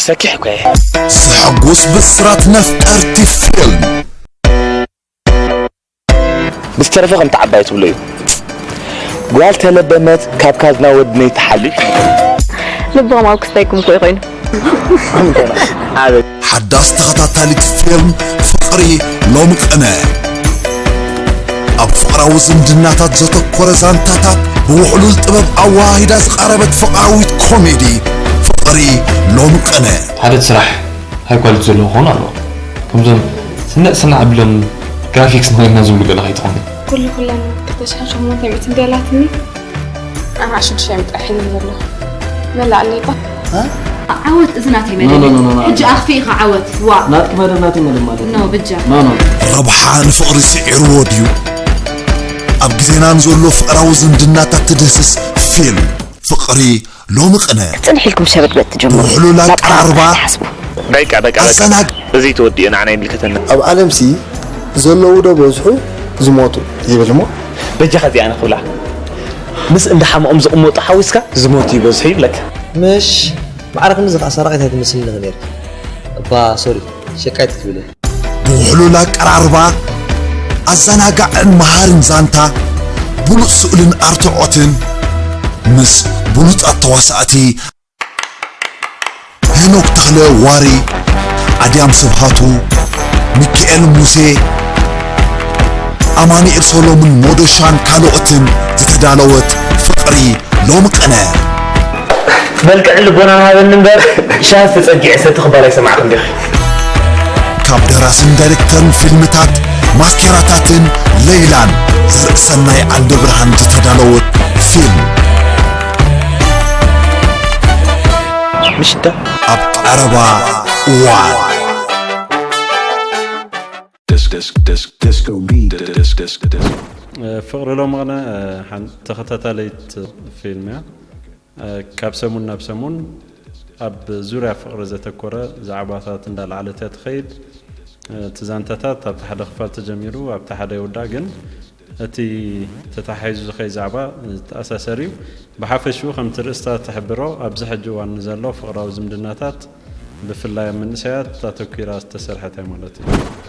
ሰኪሕ እኮ እየ። ስሕጉስ ብስራት ነፍቀርቲ ፊልም። ብዝተረፈ ከምቲ ዓባይ ትብሎ እዩ። ጓል ተለበመት ካብ ካዝና ወድነይ ትሓልፍ። ልቦም ኣብ ክስታይኩም እኮ ኮይኑ። ኣበ ሓዳስ ተኸታታሊት ፊልም ፍቕሪ ሎሚ ቅነ። ኣብ ፍቕራዊ ዝምድናታት ዘተኮረ ዛንታታት ብውሕሉል ጥበብ ኣወሃሂዳ ዝቐረበት ፍቕራዊት ኮሜዲ ፍቕሪ ሎሚ ቅነ። ሓደ ስራሕ ሃይ ኳሊቲ ዘለዎ ክኸውን ኣለዎ። ከምዞም ስነቕ ስናዕ ኣቢሎም ግራፊክስ ንኽእልና ዝብሉ ገለ ከይትኾኑ። ኩሉ ኩለን ክልተ ሽሕን ሸሞንተ ሚእትን ደላትኒ ኣርብዓ ሽዱሽተ እዮም ጥራሕ ሒዘ ዘለኹ። መላእ ኣለይባ ዓወት እዚ ናተይ መደብ ሕጂ ኣኽፊእኻ ዓወት ዋ ናትኪ መደብ ናተይ መደብ ማለት ነው ብጃ ኖ ኖ ረብሓ ንፍቕሪ ስዒርዎ ድዩ? ኣብ ግዜና ንዘሎ ፍቕራዊ ዝምድናታት ትድህስስ ፊልም ፍቕሪ ሎሚ ቅነ ክትጽንሕ ኢልኩም ሸበጥበጥ ትጅምሩ ብውሕሉል ኣቀራርባ ትሓስቡ በቃ በቃ በቃ ኣሰናግ እዚ ተወዲኡ ንዓና ይምልከተና ኣብ ዓለምሲ ዘለዉ ዶ በዝሑ ዝሞቱ ይብል እሞ በጃኻ እዚኣ ንኽብላ ምስ እንዳ ሓመኦም ዝቕመጡ ሓዊስካ ዝሞቱ ይበዝሑ ይብለካ ምሽ ማዕረ ክንድዚ ከዓ ሰራቒት ኣይትመስልኒ ኔርኪ እባ ሶሪ ሸቃይት ክትብለ ብውሕሉል ኣቀራርባ ኣዘናጋዕን መሃርን ዛንታ ብሉፅ ስእልን ኣርትዖትን ምስ ብሉፃት ተዋሳእቲ ሄኖክ ተኽለ ዋሪ፣ ኣድያም ስብሃቱ፣ ሚኪኤል ሙሴ፣ ኣማኑኤል ሰሎምን ሞዶሻን ካልኦትን ዝተዳለወት ፍቕሪ ሎሚ ቅነ። መልክዕን ልቦናን ሃበኒ እምበር ሻሂ ዝተጸግዐ ሰቲ ክበሃል ኣይሰማዕክን ዲኺ። ካብ ደራስን ዳይሬክተርን ፊልምታት ማስኬራታትን ለይላን ዘርእሰናይ ዓንደብርሃን ዝተዳለወት ፊልም። ምሽዳ ኣብ ቀረባ እዋን Disc, disc, disc, disco beat. Disc, disc, disc. ፍቕሪ ሎምቕነ ሓንቲ ተኸታታለይት ፊልም እያ። ካብ ሰሙን ናብ ሰሙን ኣብ ዙርያ ፍቕሪ ዘተኮረ ዛዕባታት እንዳለዓለት እያ ትኸይድ። እቲ ዛንታታት ኣብቲ ሓደ ክፋል ተጀሚሩ ኣብቲ ሓደ ይውዳእ፣ ግን እቲ ተተሓሒዙ ዝኸይድ ዛዕባ ዝተኣሳሰር እዩ። ብሓፈሽኡ ከምቲ ርእስታ ትሕብሮ ኣብዚ ሕጂ እዋን ንዘሎ ፍቕራዊ ዝምድናታት ብፍላይ ኣብ መንእሰያት ኣተኲራ ዝተሰርሐት እያ ማለት እዩ።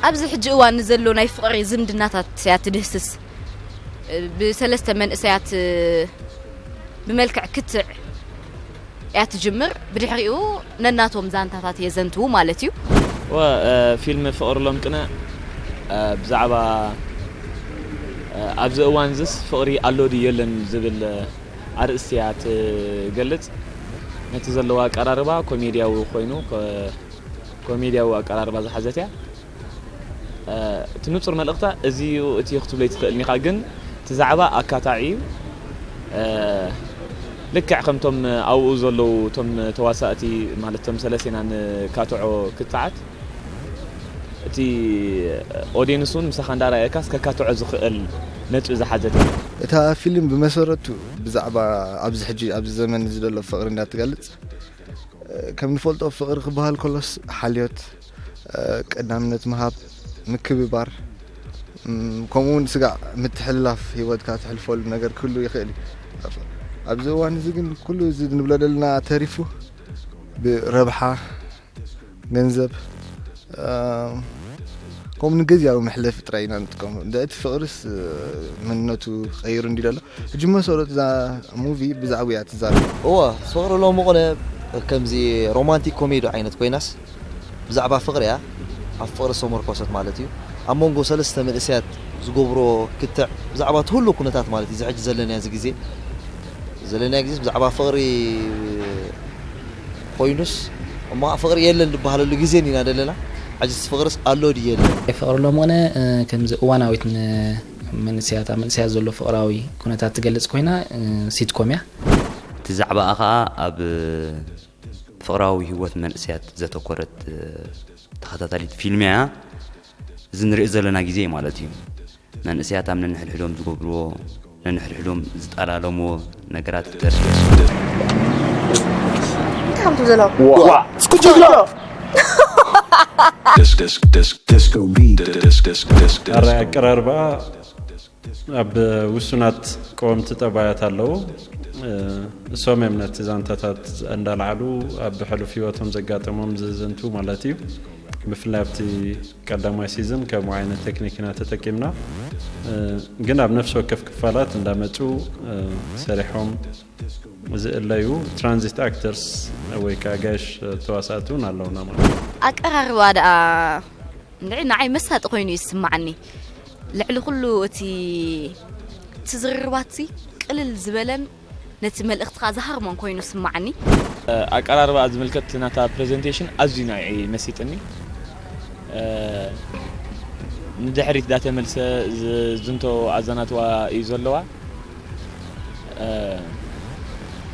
ኣብዚ ሕጂ እዋን ንዘሎ ናይ ፍቕሪ ዝምድናታት እያ ትድህስስ። ብሰለስተ መንእሰያት ብመልክዕ ክትዕ እያ ትጅምር። ብድሕሪኡ ነናቶም ዛንታታት የዘንትዉ ማለት እዩ። ወ ፊልም ፍቕሪ ሎም ቅነ ብዛዕባ ኣብዚ እዋን ዝስ ፍቕሪ ኣሎ ድዩ የለን ዝብል ኣርእስቲ እያ ትገልጽ። ነቲ ዘለዎ ኣቀራርባ ኮሜድያዊ ኮይኑ ኮሜድያዊ ኣቀራርባ ዝሓዘት እያ። እቲ ንጹር መልእኽታ እዚ እዩ እቲ እዩ ክትብሎ ኣይትኽእልን ኢኻ፣ ግን እቲ ዛዕባ ኣካታዒ እዩ። ልክዕ ከምቶም ኣብኡ ዘለዉ እቶም ተዋሳእቲ ማለት እቶም ሰለስቴና ንካትዖ ክትዓት እቲ ኦድየንስ እውን ምሳኻ እንዳረኣየካስ ከካትዖ ዝኽእል ነጥቢ ዝሓዘት እያ። እታ ፊልም ብመሰረቱ ብዛዕባ ኣብዚ ሕጂ ኣብዚ ዘመን እዚ ዘሎ ፍቕሪ እንዳትገልጽ ከም ንፈልጦ ፍቕሪ ክበሃል ከሎስ ሓልዮት፣ ቀዳምነት ምሃብ፣ ምክብባር፣ ከምኡ እውን ስጋዕ ምትሕልላፍ ህይወትካ ትሕልፈሉ ነገር ክህሉ ይኽእል እዩ። ኣብዚ እዋን እዚ ግን ኩሉ እዚ ንብሎ ዘለና ተሪፉ ብረብሓ፣ ገንዘብ፣ ከምኡ ንግዝያዊ መሕለፊ ጥራይ ኢና ንጥቀመሉ። እንዳ እቲ ፍቕርስ መንነቱ ቀይሩ እንዲ ዘሎ ሕጂ መሰረቱ እዛ ሙቪ ብዛዕባ እያ ትዛረብ። እወ ፍቕሪ ሎሚ ቁነ ከምዚ ሮማንቲክ ኮሜዲ ዓይነት ኮይናስ ብዛዕባ ፍቕሪ እያ። ኣብ ፍቕሪ ዝተመርኮሰት ማለት እዩ። ኣብ መንጎ ሰለስተ መንእሰያት ዝገብሮ ክትዕ ብዛዕባ እቲ ሁሉ ኩነታት ማለት እዩ። እዚ ሕጂ ዘለናዮ እዚ ግዜ ዘለናዮ ግዜስ ብዛዕባ ፍቕሪ ኮይኑስ እሞ ፍቕሪ የለን ዝበሃለሉ ግዜ ኢና ዘለና። ሕጂስ ፍቕርስ ኣሎ ድዩ የለን? ፍቕሪ ሎም ቕነ ከምዚ እዋናዊት ንመንእሰያት ኣብ መንእሰያት ዘሎ ፍቕራዊ ኩነታት ትገልጽ ኮይና ሲትኮም እያ። እቲ ዛዕባኣ ኸኣ ኣብ ፍቕራዊ ህይወት መንእሰያት ዘተኮረት ተኸታታሊት ፊልም እያ። እዚ ንሪኦ ዘለና ግዜ ማለት እዩ። መንእሰያት ኣብ ነንሕድሕዶም ዝገብርዎ፣ ነንሕድሕዶም ዝጠላለምዎ ነገራት ክተርኢ። እንታይ ከም ትብል ዘለኹ? ዋ! እስኩ ጅግና! Disc, disc, disc, disco beat. Disc, disc, disc, disc. ኣረ ኣቀራርባ ኣብ ውሱናት ቀወምቲ ጠባያት ኣለዉ። እሶም እዮም ነቲ ዛንታታት እንዳልዓሉ ኣብ ሕሉፍ ህይወቶም ዘጋጠሞም ዝዝንቱ ማለት እዩ። ብፍላይ ኣብቲ ቀዳማይ ሲዝን ከምኡ ዓይነት ቴክኒክ ኢና ተጠቂምና። ግን ኣብ ነፍሲ ወከፍ ክፋላት እንዳመፁ ሰሪሖም ዝእለዩ ትራንዚት ኣክተርስ ወይ ከዓ ጋሽ ተዋሳእቲ እውን ኣለውና ማለት እዩ። ኣቀራርባ ደኣ ንዒ ንዓይ መሳጢ ኮይኑ እዩ ዝስማዓኒ። ልዕሊ ኩሉ እቲ እቲ ዝርርባት ቅልል ዝበለን ነቲ መልእኽትኻ ዝሃርሞን ኮይኑ ስማዓኒ። ኣቀራርባ ዝምልከት ናታ ፕሬዘንቴሽን ኣዝዩ ናይ መሲጥኒ። ንድሕሪት ዳተመልሰ ዝዝንቶ ኣዛናትዋ እዩ ዘለዋ።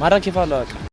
ማራኪ ፋሎ በቃ።